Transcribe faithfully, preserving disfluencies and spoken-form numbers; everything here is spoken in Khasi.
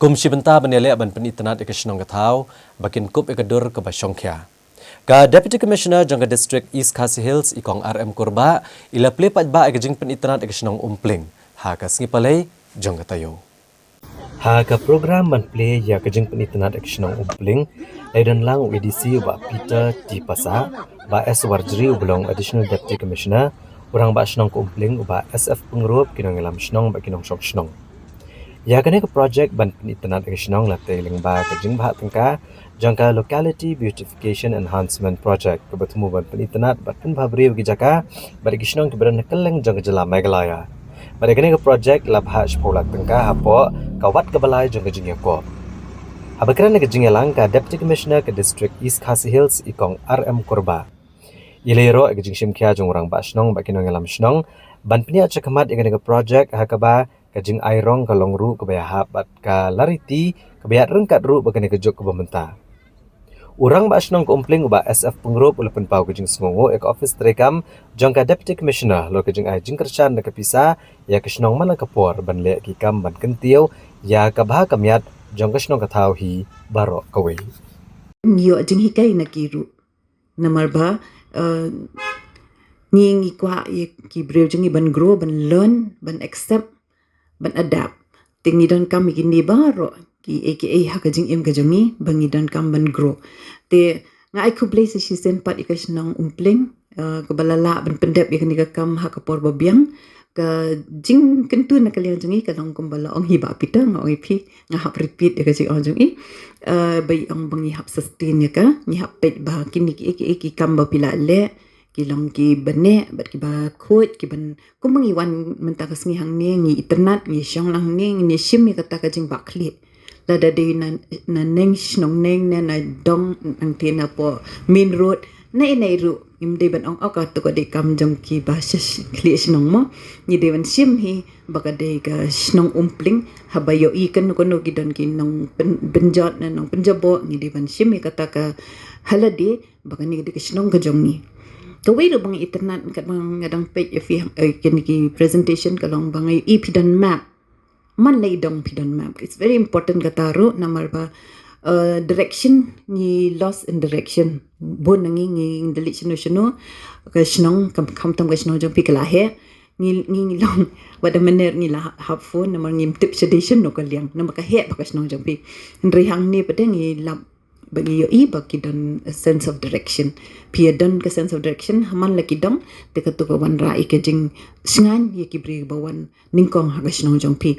Kum shi bynta ban ïaleh ban pynitynnad ïa ka shnong ka thaw ba kin kup ïa ka dur kaba shongkhia, ka Deputy Commissioner jong ka District East Khasi Hills, i Kong R M Kurbah, i la plie paidbah ïa ka jingpynitynnad ïa ka shnong Umpling ha ka sngi Palei jong ka taïew. Ha ka program ban plie ïa ka jingpynitynnad ïa ka shnong Umpling, la don lang u A D C u Bah Peter T Passah, Bah S Warjri uba long Additional Deputy Commissioner, u Rangbah Shnong ka Umpling u Bah S F Pyngrope, ki nongïalam shnong bad ki nongshong shnong. Ïa kane ka project ban pynitynnad ïa ka shnong la tei lyngba ka jingbthah tyngka jong ka Locality Beautification Enhancement Project, kaba thmu ban pynitynnad bad pynbha briew ïa ki jaka bad ïa ki shnong kiba don ha kylleng jong ka jylla Meghalaya. Bad ïa kane ka project la bthah shiphew lak tyngka hapoh ka wat kaba lai jong ka jingïakob. Haba kren ha ka jingïalang, ka Deputy Commissioner ka District East Khasi Hills, i Kong R M Kurbah, i la ïaroh ïa ka jingshim khia jong u Rangbah Shnong bad ki nongïalam shnong ban pynïaid shakhmat ïa kane ka project, ha kaba ka jingai rong ka long ruh kaba ïahap bad ka la riti kaba ïaid ryngkat ruh bad kane ka juk kaba mynta. U Rangbah Shnong ka Umpling u Bah S F Pyngrope u la pynpaw ka jingsngewnguh ïa ka ophis treikam jong ka Deputy Commissioner halor ka jingai jingkyrshan da ka pisa ïa ka shnong man la ka por ban leh ki kam ban kyntiew ïa ka bha ka miat jong ka shnong ka thaw hi baroh kawei. Ngi ïoh jinghikai na ki ruh. Namar ba, eh, ngi, ngi kwah ïa ki briew jong ngi ban grow, ban learn, ban accept, ban adapt. Te ngi donkam ïa kine baroh, ki, eh, ki, eh, ha ka jingim ka jong ngi, ba ngi donkam ban grow. Te nga ai khublei sa shisien pat ïa ka shnong Umpling, eh, kaba la lah ban pyndep ïa kane ka kam ha ka por ba biang. Ka jingkyntu na ka liang jong ngi ka long kumba la ong hi Bah Peter, nga ong ïa phi, nga hap repeat ïa ka jingong jong i. Eh, ba i ong ba ngi hap sustain ïa ka, ngi hap peit ba kine ki, ki, ki kam ba phi la leh ki long kiba neh bad kiba khuid, kiban, kumba ngi wan mynta ka sngi hangne, ngi itynnad, ngi shong lang hangne, ngi shim ïa kata ka jingbah khlieh. Lada dei na, na neng shnong neng ne na dong nangta napoh main road, na ei na ei ruh, ngim dei ban ong, oh, kato ka dei kam jong kiba sha, sha khlieh shnong mo. Ngi dei ban shim hi ba ka dei ka shnong Umpling, haba ïohi kano kano ki don ki nongpyn-, pynjot ne nongpynjaboh, ngi dei ban shim ïa kata ka ha lade ba kane ka dei ka shnong ka jong ngi. Kawei ruh ba nga itynnad katba nga dang peit ïa phi, eh, kine ki presentation ka long ba nga ïohi phi don map. Man la i dong phi don map. It's very important kata ruh namar ba, eh, direction, ngi lost in direction. Bun na ngi, ngi da leit shano shano, ka shnong, kam, khamtam ka shnong jong phi ka la heh. Ngi, ngi, ngi long, wat da mynner ngi la hap phone namar ngim tip sha dei shano ka liang. Namar ka heh bha ka shnong jong phi. Hynrei hangne pat de ngi lap ba ngi ïohi ba ki don a sense of direction. Phi ïa don ka sense of direction, ha man la ki dong, te kato ka wanrah ïa ka jingshngaiñ ïa ki briew ba wan nyngkong ha ka shnong jong phi.